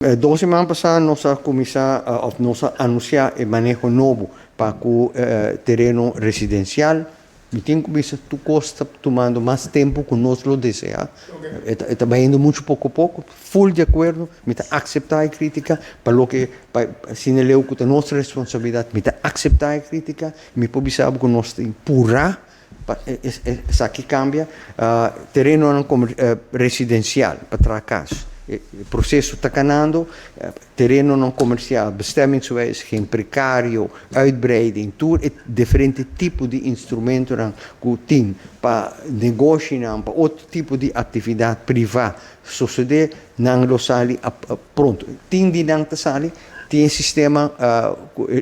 2 siman pasá nos a kuminsá òf nos a anunsiá e maneho nobo pa ku tereno residensial. Mi tin ku bisa tur kos ta tumando mas tempu ku nos lo deseá. E ta bayendo muchu poko poko. Full di akuerdo, mi ta akseptá e krítika pa loke pa asina leu ku ta nos responsabilidat, mi ta akseptá e krítika. Mi por bisa bo ku nos tin purá pa esaki kambia. Terenonan residensial pa traha kas, e proseso ta kanando. Terenonan komersial, bestemmingswijziging, prekario, uitbreiding, tur e diferente tipo di instrumentonan ku tin pa negoshinan, pa otro tipo di aktividat privá sosodé, nan lo sali pronto. Tin di nan ta sali, tin e sistema,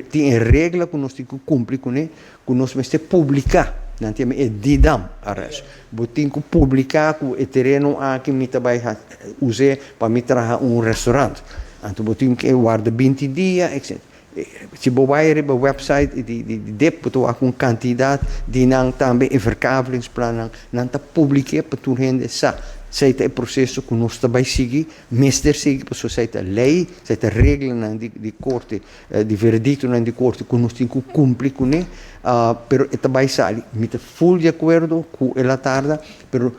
tin e regla ku nos tin ku kumpli kuné, ku nos mester publiká. Nan ta yama e Didam arrest. Bo tin ku publiká ku e tereno aki mi ta bai us'é pa mi traha un restaurant. Anto bo tin ke warda 20 dia, etcetera. Si bo bai riba website di DIP, bo ta wak un kantidat di nan tambe e verkavelingsplannan, nan ta publik'é pa tur hende sa. Esei ta e proseso ku nos ta bai sigui, mester sigui, pasobra esei ta lei, esei ta reglanan di korte, di verediktonan di korte ku nos tin ku kumpli kuné, pero e ta bai sali. Mi ta ful di akuerdo ku el a tarda, pero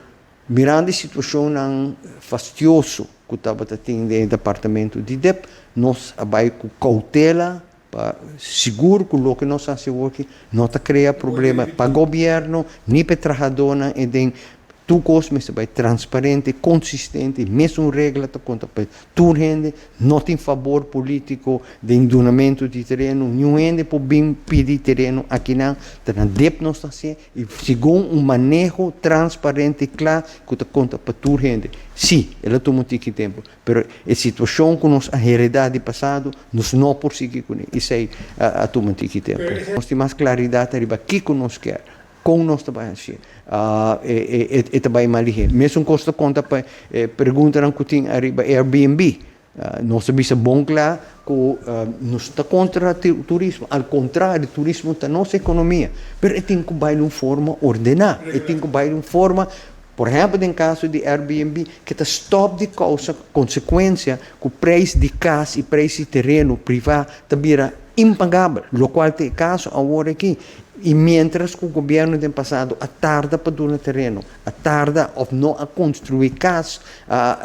mirando e situashonnan fastioso ku tabata tin den e departamento di DIP, nos a bai ku koutela pa sigur ku loke nos hasi awor aki no ta krea problema pa gobièrnu ni pa e trahadónan e den. Tur kos mester bai transparente, konsistente, mesun regla ta konta pa tur hende, no tin fabor polítiko den dunamentu di tereno, niun hende por bin pidi tereno akinan, ta na DIP nos ta hasié i segun un maneho transparente kla ku ta konta pa tur hende. Sí, el a tuma un tiki tempu, pero e situashon ku nos a heredá di pasado nos no por sigui kuné, esei a tuma un tiki tempu. Nos tin mas klaridat ariba kiko nos kier. Kon nos ta bai hasié? E ta bai malihé. Mesun kos ta konta pa e preguntanan ku tin ariba Airbnb. Nos ta bisa bon kla ku nos ta kontra turismo. Al kontrario, turismo ta nos ekonomia. Pero e tin ku bai di un forma ordená. E tin ku bai di un forma, por ehèmpel den kaso di Airbnb, ke ta stòp di kousa konsekuensia ku preis di kas i preis di tereno privá ta bira impagabel, lokual ta e kaso awor aki. I miéntras ku gobièrnu den pasado a tarda pa duna tereno, a tarda òf no a konstruí kas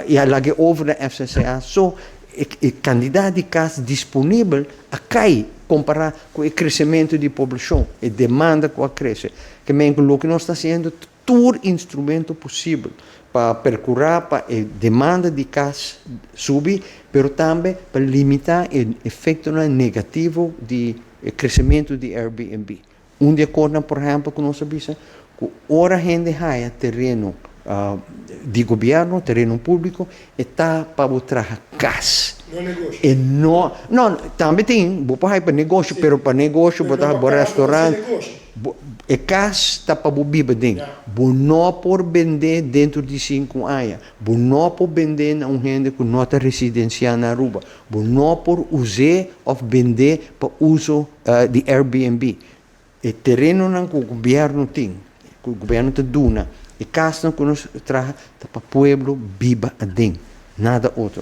i a laga e over na FCCA so, e kandidat di kas disponibel a kai kompará ku e kresementu di poblashon, e demanda ku a krese. Ke men ku loke nos ta hasiendo ta tur instrumento posibel pa perkurá pa e demanda di kas subi, pero tambe pa limitá e efektonan negativo di e kresementu di Airbnb. Un di e kosnan, por ehèmpel, ku nos a bisa, ku ora hende haña tereno di gobièrnu, tereno públiko, e ta pa bo traha kas. No negoshi. E no, no, tambe tin, bo por haña pa negoshi, pero pa negoshi bo ta bo restaurant. E kas ta pa bo biba den. Bo no por bend'é dentro di 5 aña. Bo no por bend'é na un hende ku no ta residensiá na Aruba. Bo no por us'é òf bend'é pa uso di Airbnb. E terenonan ku gobièrnu tin, ku gobièrnu ta duna, e kasnan ku nos traha ta pa pueblo biba aden, nada otro.